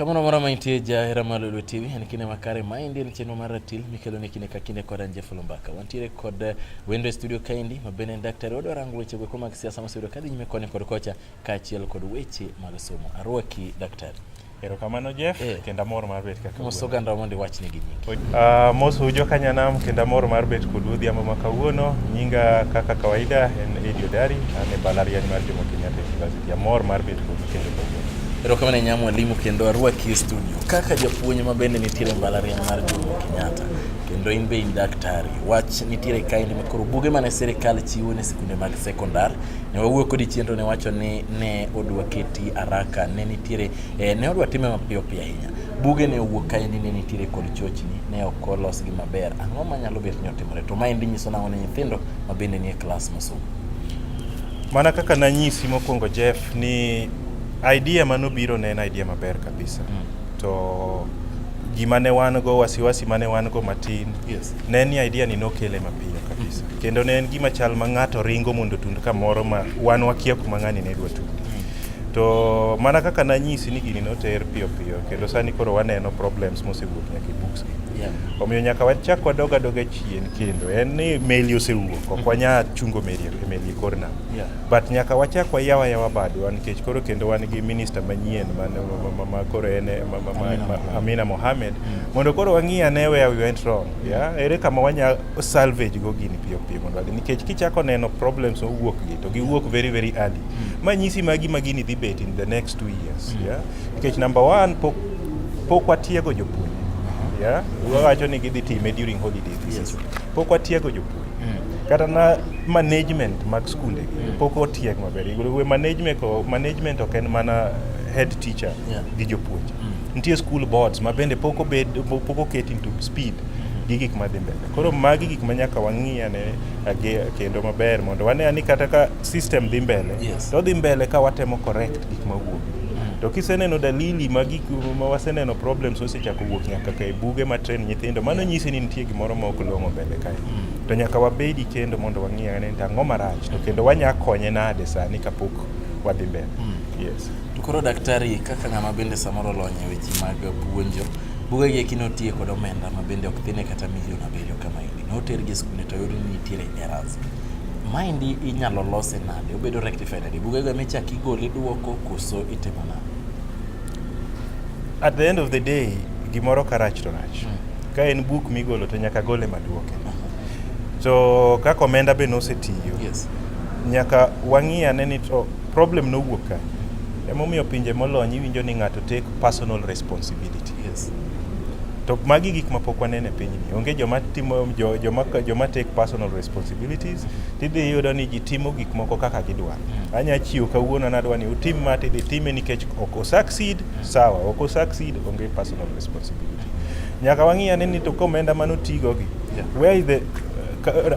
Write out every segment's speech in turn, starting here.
Kamoro amora ma intie, jahera mar Lolwe TV, en kinde makare. Maendi en chenro mar ratil mikelo ne kinde ka kinde kod an Jeff Lumbaka. Wantiere kod wendo e studio kaendi ma bende en daktari. Wadwa rango weche goeko mag siasa moseyudo kadhi nyime koni kod kocha, kaachiel kod weche mag somo. Arwaki, daktari. Erokamano, Jeff, kendo amor mar bet kaka Mos oganda mondo iwachnegi nyingi. Mosou jokanyanam, kendo amor mar bet kodu odhiambo ma kawuono. Nyinga kaka kawaida en Eddie Odari, an e mbalariany mar Jomo Kenyatta University. Amor mar bet kodu kendo kawuono. Erokamano ahinya, mwalimu, kendo arwaki e studio kaka japuonj ma bende nitiere e mbalariany mar Jomo Kenyatta, kendo in be in daktari. Wach nitiere kaendi ma koro buge mane sirikal chiwo ne sikunde mag sekondar ne wawuoyo kodi chien to ne wacho ni ne odwa keti araka ne nitiere ne odwa time mapiyo piyo ahinya. Buge ne owuok kaendi ne nitiere kod chochni, ne ok olosgi maber. Ang'o manyalo bet ni otimore? To maendi nyiso nang'o ne nyithindo ma bende nie klas masomo? Mana kaka nanyisi mokwongo, Jeff, ni idea manobiro ne en idea maber kabisa. To gima ne wan go, wasiwasi mane wan go matin, ne en ni idea ni nokele mapiyo kabisa. Kendo ne en gima chal ma ng'ato ringo mondo otund kamoro ma wan wakia kuma ng'ani ne dwa tunde. To mana kaka nanyisi ni gini noter piyo piyo, kendo sani koro waneno problems mosewuok nyaka e books gi. Omiyo nyaka wachak wadog adoga chien kendo. En ni meli osewuok, ok wanyal chungo meli e kor nam. But nyaka wachak wayaw ayawa badwa nikech koro kendo wan gi minister manyien ma koro en ma Amina Mohamed, mondo koro wang'i ane where we went wrong. Yeah? Ere kama wanya salvage go gini piyo piyo mondo wadhi, nikech kichako neno problems mowuok gi to giwuok very very early. Ma nyisi magi ma gini dhi bet in the next 2 years. Yeah? Nikech number one, pok watiego jopuonj. Yeah? Wawacho ni gidhi time during holidays. Pok watiego jopuonj. Kata na management mag skunde gi pok otieg maber. We management ok en mana head teacher gi jopuonj. Nitie school boards ma bende pok oket into speed gi gik madhi mbele. Koro magi gik ma nyaka wang'i ane kendo maber mondo wane ni kata ka system dhi mbele, to odhi mbele ka watemo correct gik mawuok. To kiseneno dalili ma gik ma waseneno, problems osechako wuok nyaka ka e buge ma train nyithindo, mano nyisi ni nitie gimoro ma ok long'o mbele kae. To nyaka wabedi kendo mondo wang'i ane ni to ang'o marach, to kendo wanya konye nade sani kapok wadhi mbele. Yes. To koro daktari, kaka ng'ama bende samoro olony e weche mag puonjo, bugegi eki notiye kod omenda ma bende ok thine kata milion 7 kamaendi. Notergi e skunde to oyud ni nitiere errors. Maendi inyalo lose nade? Obedo rectify nade? Bugego ema ichak igolo iduoko koso itimo nade? At the end of the day, gimoro ka rach to rach. Ka en buk migolo to nyaka gole maduoke. To kaka omenda be nosetiyo, nyaka wang'i ane ni to problem nowuok kanye. Emomiyo pinje molony iwinjo ni ng'ato take personal responsibility. To magi gik ma pok waneno e pinyni. Onge joma timo joma take personal responsibilities. Tidhi yudo ni ji timo gik moko kaka gidwaro. Anya chiwo kawuono nadwa ni utim ma, tidhi time nikech ok o succeed, sawa, ok o succeed, onge personal responsibility. Nyaka wang'i ane ni to komenda manotigo gi, where is the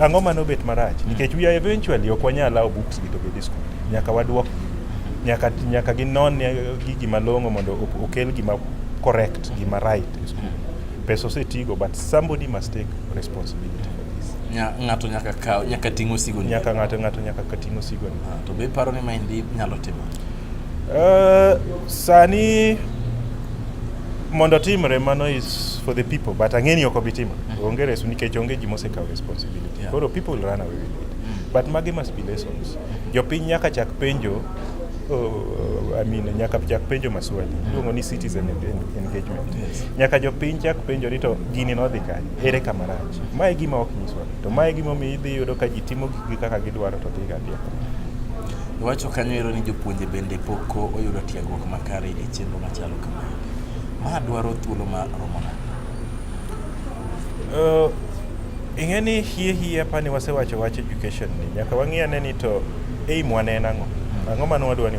ang'o manobet marach, nikech we are eventually ok wanyal allow books gi to bed e school. Nyaka waduok gi. Nyaka ginon gigi malong'o mondo okel gima correct, gima right e school. Pesa osetigo, but somebody must take responsibility for this. Ng'ato nyaka kaw, nyaka ting' osigo ni. Nyaka ng'ato nyaka ka ting' osigo ni. Ah, to be iparo ni maendi nyalo timore? Sani mondo timre mano is for the people, but ang'e ni ok obi timore. Onge resu nikech onge ji mosekawo responsibility. Koro people will run away with it. But magi must be lessons. Jopiny nyaka chak penjo, I mean, nyaka chak penjo maswali. Iluongo ni citizen engagement. Nyaka jopiny chak penjo ni to gini nodhi kanye, ere kama rach. Mae gima ok nyiswa. To mae gima omiyo idhi yudo ka ji timo gikgi kaka gidwaro to dhi ga. Iwacho kanyo ero ni jopuonje bende pok oyudo tiegruok makare e chenro machalo kamaendi. Ma dwaro thuolo ma romo nade? Ing'e ni hie hie apani wasewacho wach education ni nyaka wang'i ane ni to aim wan en ang'o, ang'o mane wadwa ni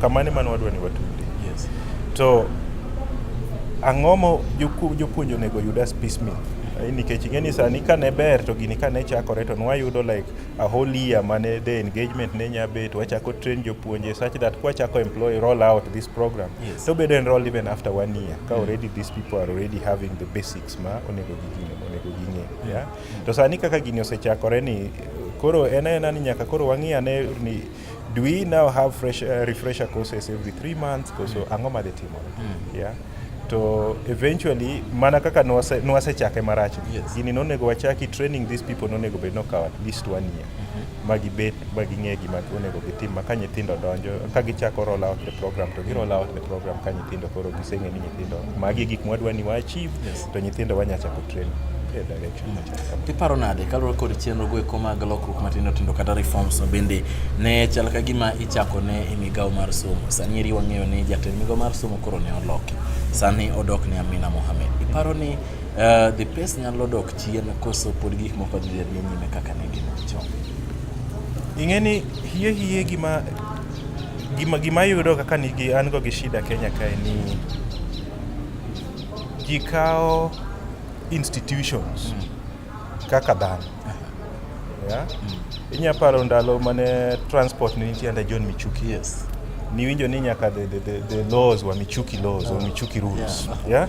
kamane mane wadwa ni watunde. To ang'o mo jopuonj onego yud as piecemeal. Nikech ing'e ni sani kane ber to gini kane chakore to nwayudo like a whole year mane the engagement ne nya bet, wachako train jopuonje such that kwachako employ, roll out this program, to bedo enrolled even after one year ka already these people are already having the basics ma onego ging'e, yeah? To sani kaka gini osechakore ni Koro en aena ni nyaka koro wang'i ane ni do we now have refresher courses every 3 months koso ang'o madhi timore? Yeah. To eventually, mana kaka nwasechake marach, gini nonego wachaki training these people, nonego bed nokawo at least one year ma gibet ma ging'e gima onego gitim, ma ka nyithindo donjo, ka gichako roll out the program, to gi roll out the program ka nyithindo koro giseng'e ni nyithindo magi e gik mwadwa ni wa achieve, to nyithindo wanya chako train e direction machal kama. Tiparo nade kaluwore kod chenro go eko mag lokruok matindo tindo kata reforms, ma bende ne chal ka gima ichako ne e migawo mar somo? Sani eri wang'eyo ni jatend migawo mar somo koro ne oloki, sani odok ne Amina Mohamed. Iparo ni the pace nyalo dok chien, koso pod gik moko dhi adhiya nyime kaka ne gin chon? Ing'e ni hie hie gima yudo kaka nigi an go gi shida Kenya kae ni ji kawo institutions kaka dhano. Yeah? Inya paro ndalo mane transport ne nitie under John Michuki. Niwinjo ni nyaka the laws were Michuki laws or Michuki rules. Yeah?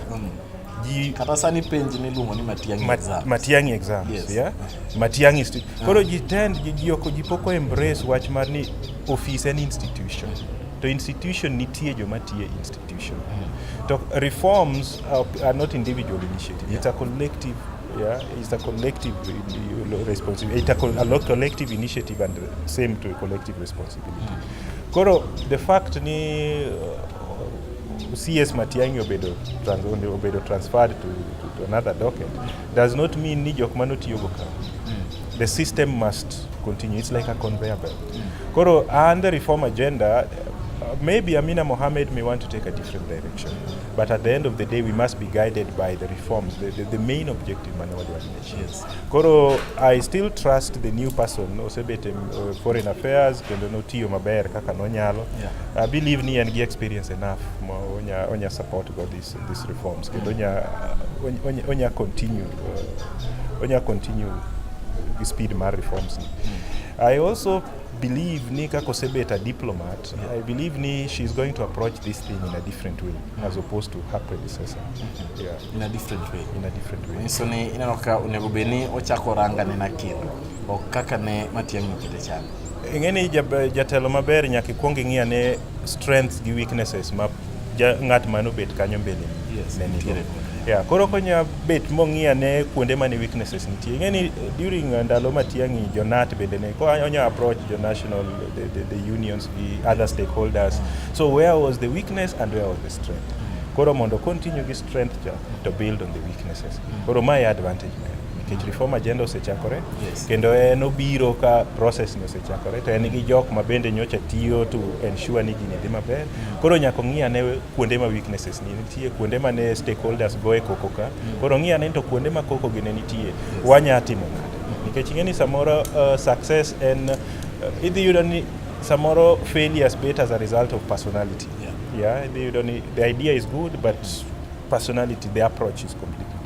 Ji kata sani penj miluongo ni Matiang'i exams. Matiang'i exams, yeah? Matiang'i Koro ji tend ji ok ji pok o embrace wach mar ni office en institution. To institution nitie joma tiye institution. To reforms are not individual initiative. It's a collective, yeah, it's a collective responsibility. It's a collective initiative and same to a collective responsibility. Koro the fact ni CS Matiang'i obedo transferred to another docket does not mean ni jok manotiyogo ka. The system must continue. It's like a conveyor belt. Koro and the reform agenda, maybe Amina Mohammed may want to take a different direction. But at the end of the day, we must be guided by the reforms, the main objective mane wadwa ni achieve. Koro I still trust the new person, osebet e foreign affairs kendo notiyo maber kaka nonyalo. I believe ni en gi experience enough ma onya support go these reforms kendo onya continue gi speed mar reforms ni. I also believe ni kaka osebet a diplomat, I believe ni she's going to approach this thing in a different way as opposed to her predecessor. Yeah, In a different way. In a different way. Nyiso ni ineno ka onego bed ni ochako ranga ne na kendo ok kaka ne Matiang'i okete chande. Ing'e ni jatelo maber nyaka ikwong ing'i ane strengths gi weaknesses ma ng'at manobet kanyo mbele ne nigo. Nitiere godo. Yeah, koro konya bet mong'i ane kuonde mane weaknesses nitie. Ing'e ni during ndalo Matiang'i, jonat bende ne ko onya approach jo national the unions gi other stakeholders. So where was the weakness and where was the strength? Koro mondo continue gi strength cha to build on the weaknesses. Koro mae advantage ne nikech reform agenda osechakore kendo en obiro ka process ni osechakore, to en gi jok ma bende nyocha tiyo to ensure ni gini dhi maber. Koro nyaka ong'i ane kuonde ma weaknesses ni nitie, kuonde ma ne stakeholders goye koko ka. Koro ong'i ane ni to kuonde ma koko gi ne nitie, wanya timo nade? Nikech ing'e ni samoro success en idhi yudo ni samoro failures bet as a result of personality. Yeah, idhi yudo ni the idea is good but personality, the approach is completely different.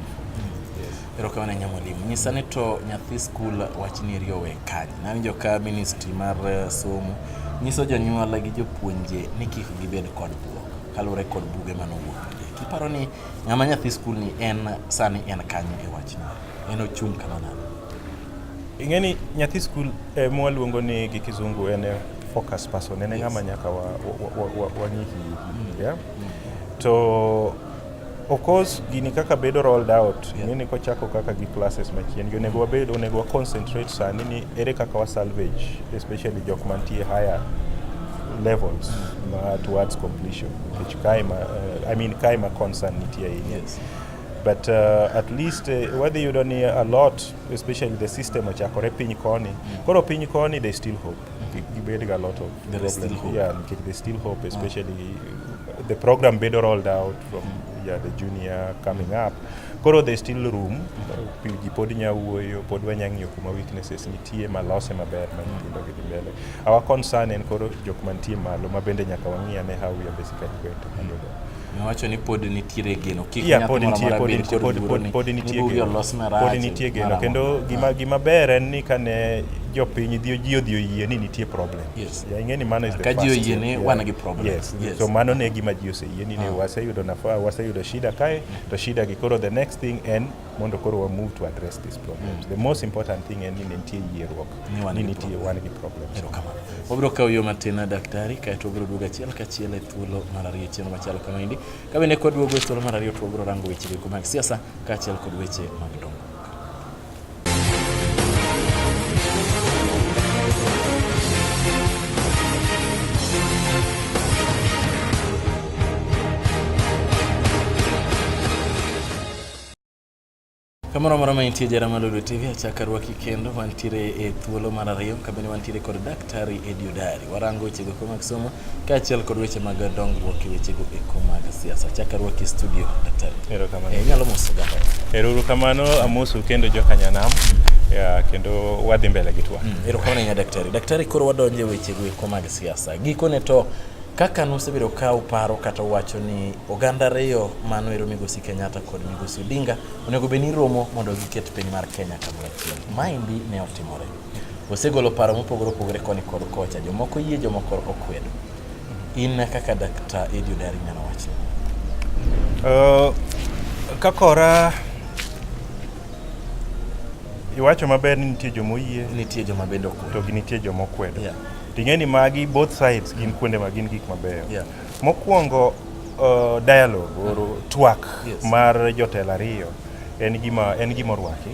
Yes. Erokamano ahinya, mwalimu. Nyisa ni to nyathi skul wach ni eri owe kanye? Nawinjo ka ministry mar somo nyiso jonyuol gi jopuonje ni kik gibed kod buok kaluwore kod buge manowuok ondik. Iparo ni ng'ama nyathi skul ni en sani en kanye e wachni? En ochung' kama nade? Ing'e ni nyathi skul mwaluongo ni gi kizungu en focus person, en e ng'ama nyaka wang'i hie, yeah? To of course gini kaka bedo rolled out, ing'e ni kochako kaka gi classes machien gi, onego wa concentrate sani ni ere kaka wa salvage, especially jok mantie higher levels ma towards completion, nikech kae ma I mean, kae ma concern nitie ahinya. But at least wadhi yudo ni a lot, especially the system ochakore piny koni. Koro piny koni they still hope. Gibed ga a lot of There is still problem. hope. Yeah, nikech they still hope, especially the program bedo rolled out from, yeah, the junior coming up. Koro there's still room. Ji pod nya wuoyo, pod wanya ng'iyo kuma weaknesses nitie malose maber ma nyithindo gi dhi mbele. Our concern en koro jok mantie malo ma bende nyaka wang'i ane how we are basically going to handle them. Miwacho ni pod nitiere geno kik Yeah, nyathi pod moro nitie amora pod bed nitie kod pod, luoro pod, ni pod nitie ni buge geno. olos marach Pod nitie geno mar kendo ang'o. gima ber en ni kane jopiny dhi ji odhi oyie ni nitie problem. Yes. Yeah, ing'e ni mano is the Ka ji first oyie step. ni Yeah. wan gi problem. Yes. Yes. So mano ne gima ji oseyie ni ne waseyudo nafa, waseyudo shida kae to shida gi koro the next thing en mondo koro wa move to address these problems. The most important thing en ni ne nitie yierruok Ni wan ni gi nitie problem. wan gi problems. Erokamano. Wabiro kawo yo matin daktari kaeto wabiro duogo achiel kachiel e thuolo mar ariyo chieng' machalo kamaendi. Ka bende kwaduogo e thuolo mar ariyo to wabiro rango weche go mag siasa kaachiel kod weche mag dongruok. Kamoro amora ma intie jara mar Lolwe TV, achako arwaki kendo wantiere e thuolo mar ariyo kabende wantiere kod Daktari Eddie Odari. Warango wechego eko mag somo kaachiel kod weche mag dongruok e wechego eko mag siasa. Achako arwaki e studio Daktari. Erokamano. Inyalo moso oganda. Ero uru kamano, amosu kendo jokanyanam. Yeah, kendo wadhi mbele gi twak. Erokamano ahinya daktari. Daktari, koro wadonjo e wechego eko mag siasa. Gikone to kaka nusebedo ka uparo kata uwacho ni oganda ariyo mano ero Migosi Kenyatta kod Migosi Odinga onego bed ni romo mondo giket piny mar Kenya kamoro achiel. Maendi ne otimore. Osegolo paro mopogore opogore koni kod kocha. Jomoko yie, jomoko okwedo. In kaka Dr. Eddie Odari inyalo wacho. Kakora iwacho maber ni nitie joma oyie Nitie joma bende okwedo. to nitie joma okwedo. Yeah. Ting'e ni magi both sides gin kuonde ma gin gik mabeyo. Yeah. Mokwongo dialogue or twak Yes. mar jotelo ariyo en gima orwaki.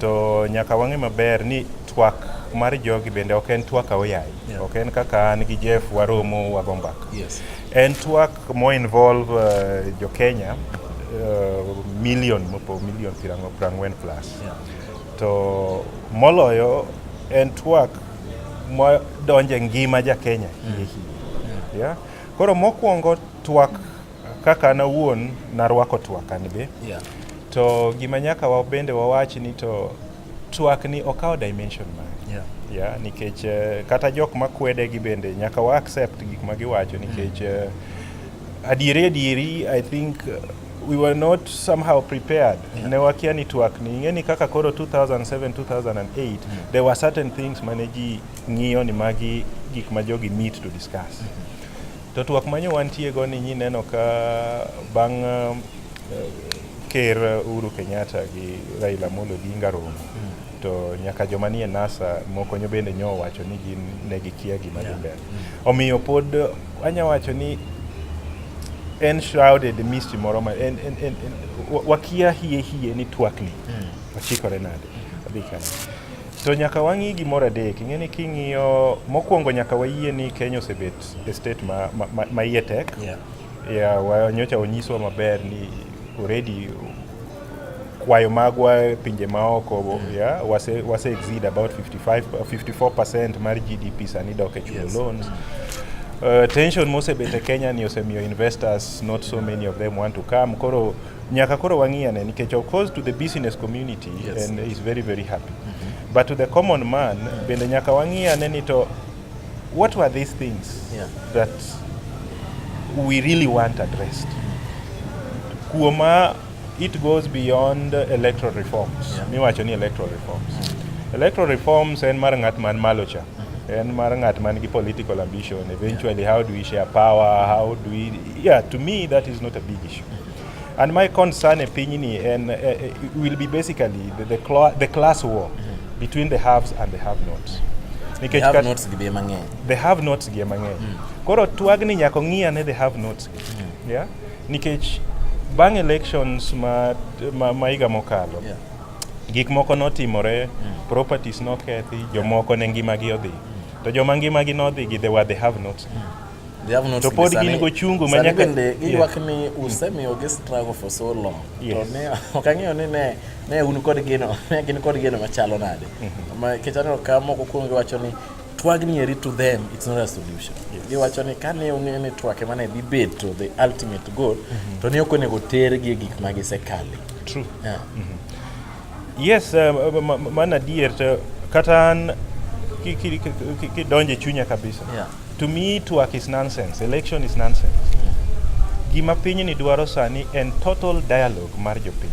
To nyaka wang'e maber ni twak mar jogi bende ok en twak aoyaye. Yeah. Ok en kaka an gi Jeff waromo wago mbaka. Yes. En twak mo involve jo Kenya million mopo million 40 plus. Yeah. To moloyo en twak modonjo e ngima ja Kenya hie hie. Yeah? Koro mokwongo twak kaka an awuon narwako twak an be. Yeah. To gima nyaka wa bende wawach ni to twak ni okawo dimension mane. Yeah. Yeah, nikech kata jok makwede gi bende nyaka wa accept gik ma giwacho nikech adieri adieri I think we were not somehow prepared. Yeah. Ne wakia ni twak ni ing'e ni kaka koro 2007 2008 there were certain things mane ji ng'iyo ni magi gik ma jogi meet to discuss. To twak manyo wantie go ni nyineno ka bang' ker Uhuru Kenyatta gi Raila Amolo Odinga romo to nyaka joma nie NASA moko nyo bende nyo owacho ni gin ne gikia gima dhi Yeah. mbele. Omiyo pod anya wacho ni en shrouded mystery moro ma en wakia hie hie ni twak ni ochikore nade odhi kanye. To nyaka wang'i gimoro adek, ing'e ni king'iyo mokwongo nyaka wayie ni Kenya osebet e state ma iye tek. Yeah. Yeah, nyocha onyiswa maber ni already kwayo magwa e pinje maoko yeah, wase exceed about 55 54% mar GDP sani dok e chulo Yes. loans. Tension mosebet e Kenya ni osemiyo investors not so many of them want to come. Koro nyaka koro wang'i ane nikech of course to the business community and is very very happy. But to the common man bende nyaka wang'i ane ni to what were these things that we really want addressed? Kuoma it goes beyond electoral reforms. Miwacho ni electoral reforms. Electoral reforms en mar ng'at man malo cha. En mar ng'at man gi political ambition. Eventually, how do we share power? How do we... Yeah, to me, that is not a big issue. And my concern e pinyni en will be basically the class war between the haves and the have-nots. Nikech The have-nots gi be mang'eny. The have-nots gi mang'eny. Koro twagni nyaka ong'i ane the have-nots gi. Yeah? Nikech bang' elections ma higa mokalo, gik moko notimore, properties nokethi, jomoko ne ngimagi odhi. To joma ngimagi nodhi gi they were the have-nots. The have-nots To pod gi gin gochungo ma sani nyaka bende giywak ni usemiyo gi struggle for so long. Yes. To ne ok ang'eyo ni ne un kod geno, ne gin kod geno machalo nade. Ma nikech aneno ka moko kuomgi wacho ni twagni eri to them it's not a solution. Giwacho ni kane ung'eyo ni twak ema ne dhi bedo the ultimate goal, to ne ok onego tergi e gik ma gisekale. True. Yeah. Yes, mano adier to kata an kidonjo e chunya kabisa. Yeah. To me twak is nonsense, election is nonsense. Gima pinyni dwaro sani en total dialogue mar jopiny.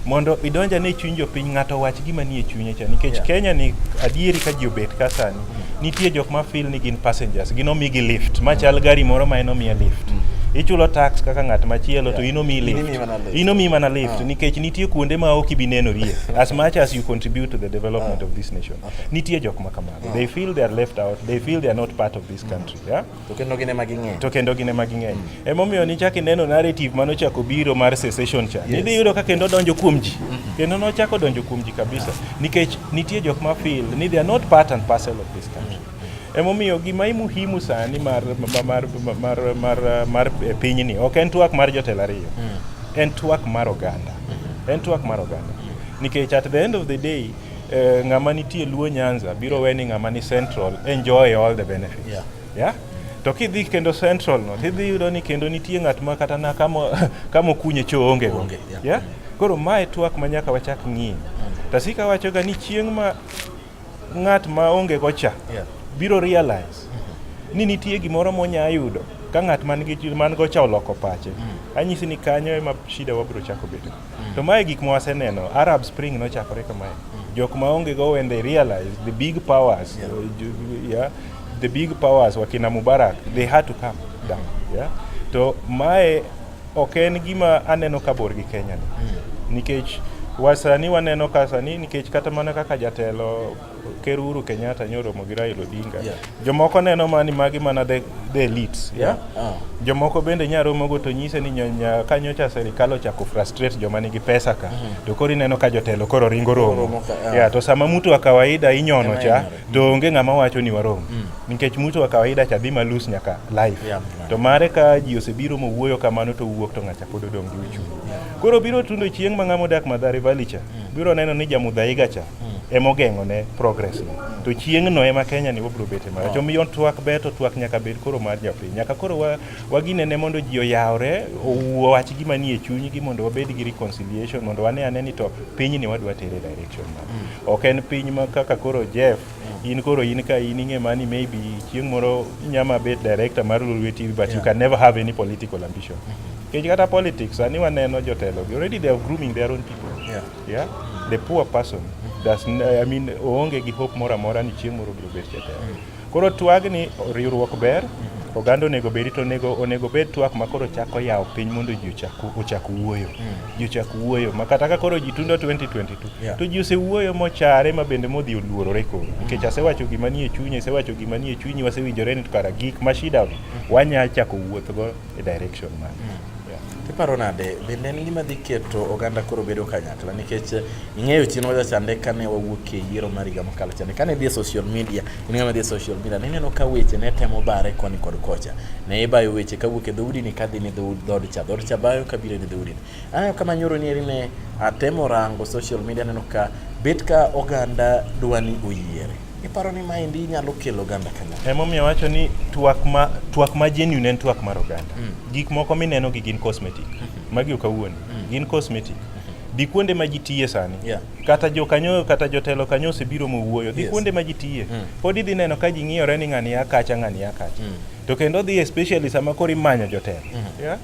Mondo idonja ne chuny jopiny, ng'ato wach gima nie chunye cha, nikech Kenya ni adieri ka ji obet ka sani, nitie jok ma feel ni gin passengers, gin omigi lift machal gari moro ma en omiye lift. Ichulo tax kaka ng'at machielo to in omiyi In lift. imiyi mana lift. In omiyi mana lift nikech nitie kuonde ma ok ibi nenorie as much as you contribute to the development of this nation. Nitie jok ma kamago. They feel they are left out, they feel they are not part of this country, yeah? To kendo gin ema ging'eny. To kendo gin ema ging'eny. Emomiyo nichak ineno narrative manochako biro mar secession cha. Nidhi yudo ka kendo donjo kuom ji. Kendo nochako donjo kuom ji kabisa. Nikech nitie jok ma feel ni they are not part and parcel of this country. Emomiyo gima muhimu sani mar pinyni ok en twak mar jotelo ariyo. En twak mar oganda. En twak mar oganda. Nikech at the end of the day, ng'ama nitie Luo Nyanza biro we ni ng'ama ni Central enjoy all the benefits. Yeah? To kidhi kendo Central no, tidhi yudo ni kendo nitie ng'at ma kata na kama okunye cho onge go. Onge, yeah. Yeah? Koro mae twak ma nyaka wachak ng'iyo. Tasika wacho ga ni chieng' ma ng'at ma onge go cha biro realize ni nitie gimoro monya yudo ka ng'at man gi man go cha oloko pache. Anyisi ni kanyo ema shida wabiro chako bedo. To mae gik ma waseneno, Arab Spring nochakore kamae. Jok ma onge go, when they realize the big powers, yeah, the big powers wakina Mubarak, they had to come down. Yeah? To mae ok en gima aneno ka bor gi Kenya ni. Nikech wasani waneno ka sani, nikech kata mana kaka jatelo Ker Uhuru Kenyatta nyoromo gi Raila Odinga. Jomoko neno mani magi mana the elites. Yeah? Jomoko bende nya romogo to nyise ni nyonya kanyocha sirikal ochako frustrate joma nigi pesa ka. To koro ineno ka jotelo koro ringo romo. Romo ka, ah. Yeah, to sama mtu wa kawaida inyono Ema cha hinyore. To onge ng'ama wacho ni warom. Nikech mtu wa kawaida cha dhi malus nyaka life. To mare ka ji osebiro mowuoyo kamano to wuok to ng'acha pod odong' gi uchumi. Koro biro tundo chieng' ma ng'ama odak Mathare Valley cha biro neno ni jamudhaiga cha ema ogeng'o ne progress no. To chieng' no ema Kenya ni wabiro bete marach. Omiyo twak ber, to twak nyaka bed koro mar jopiny. Nyaka koro waginene mondo ji oyawre, owuo wach gima nie chunygi mondo wabed gi reconciliation, mondo wane ane ni to pinyni wadwa tere direction mane. Ok en piny ma kaka koro Jeff, in koro in ka in ing'e mani maybe chieng' moro inyama bet director mar Lolwe TV, but you can never have any political ambition. Nikech kata politics sani waneno jotelo gi already they are grooming their own people. Yeah? The poor person does I mean, oonge gi hope moro amora ni chieng' moro obiro bet jatelo. Koro twagni riwruok ber, oganda onego bedi to onego bed twak ma koro chako yawo piny mondo ji ochak wuoyo. Ji ochak wuoyo ma kata ka koro ji tundo 2022 to ji osewuoyo mochare ma bende modhi oluorore koro. Nikech asewacho gima nie chunyi, asewacho gima nie chunyi, wasewinjore ni to kara gik ma shida gi wanya chako wuoth go e direction mane. Yeah. Tiparo nade, bende en gima dhi keto oganda koro bedo kanyakla? Nikech ing'eyo chien wacha chande kane wawuok e yiero mar higa mokalo chande, kane idhi e social media, in ng'ama dhi e social media, nineno ka weche ne temo bare koni kod kocha, ne ibayo weche kawuok e dhoudi ni kadhi ne dhood cha, dhood cha bayo kabiro ne dhoudi ni. Aneno kama nyoro ni eri ne atemo rango social media, aneno ka bet ka oganda dwa ni oyiere. Iparo ni maendi nyalo kelo oganda kanyakla? Emomiyo awacho ni twak ma genuine en twak mar oganda. Gik moko mineno gi gin cosmetic. Magi ok awuondi. Gin cosmetic. Dhi kuonde ma ji tiye sani. Kata jokanyo kata jotelo kanyo osebiro mowuoyo. Dhi kuonde ma ji tiye. Pod idhi neno ka ji ng'iyore ni ng'ani ya kacha, ng'ani ya kacha. To kendo dhi especially sama koro imanyo jotelo. Yeah?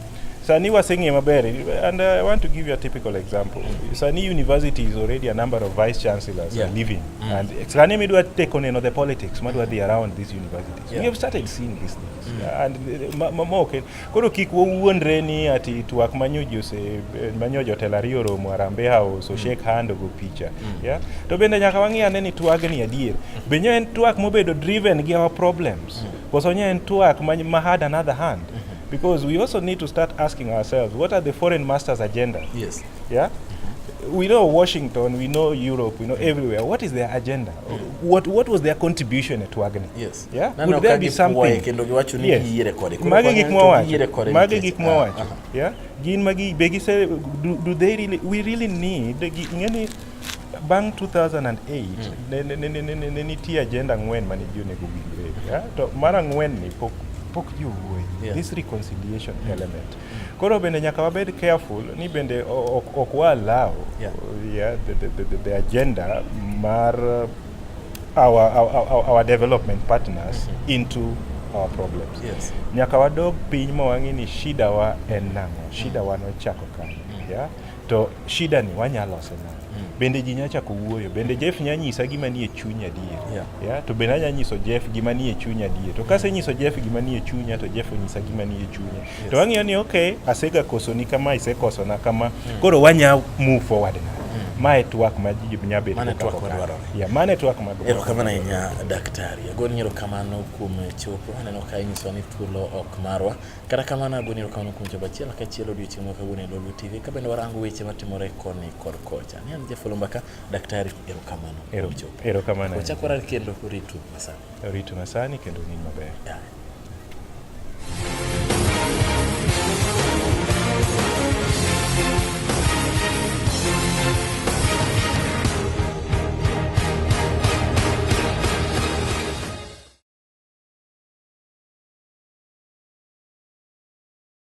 Sani waseng'eyo maber, and I want to give you a typical example. Sani university is already a number of vice chancellors are leaving. And sani midwa take on the politics madwa dhi around these universities. We have started seeing these things. And ma ok koro kik wawuondre ni ati twak manyo ji ose manyo jotelo ariyo oromo Harambee House o shake hand ogo picha. Yeah? To bende nyaka wang'i ane ni twagni adier. Be nyo en twak mobedo driven gi our problems. Koso nyo en twak ma had another hand. Because we also need to start asking ourselves, what are the foreign masters' agenda? Yeah? We know Washington, we know Europe, we know everywhere. What is their agenda? What was their contribution at Wagner? Yeah? Naneno Would there ka be gipuoye something? kendo giwacho ni giyiere kode. Koro Magi wang'eyo gik to mwawacho. giyiere kode Magi nikech- gik mwawacho. Yeah? Gin magi be gise do they really, we really need ing'eni bang' 2008 ne nitie agenda ang'wen mane ji onego winjre. Yeah? To mar ang'wen ni pok ji owuoye. This reconciliation element. Koro bende nyaka wabed careful ni bende ok wa allow yeah, the agenda mar our development partners into our problems. Nyaka wadog piny ma wang'i ni shida wa en nang'o, shida wa nochako kanye. Yeah? To shida ni wanyalo lose nade? Bende ji nya chako wuoyo, bende Jeff nya nyisa gima nie chunya adier. Yeah, to bende anya nyiso Jeff gima nie chunya adier. To kasenyiso Jeff gima nie chunya to Jeff onyisa gima nie chunye. To ang'iyo ni okay, asega kosoni kama, isekosona kama. Koro wanya move forward nade? Ma e twak ma ji nya bedo Mano e go twak kaka madwarore. Yeah, mano e twak madwarore. Erokamano ahinya daktari. Agoni erokamano kuom chopo. Aneno ka inyisowa ni thuolo ok marwa. Kata kamano agoni erokamano kuom chopo achiel kachiel odiochieng' ma kawuono e Lolwe TV ka bende warango weche matimore koni kod kocha. Ni an Jeff Oloo Mbaka, daktari erokamano kuom chopo. Erokamano. Wachak warar kendo ritu masani. Ritu masani kendo nind maber. Yeah.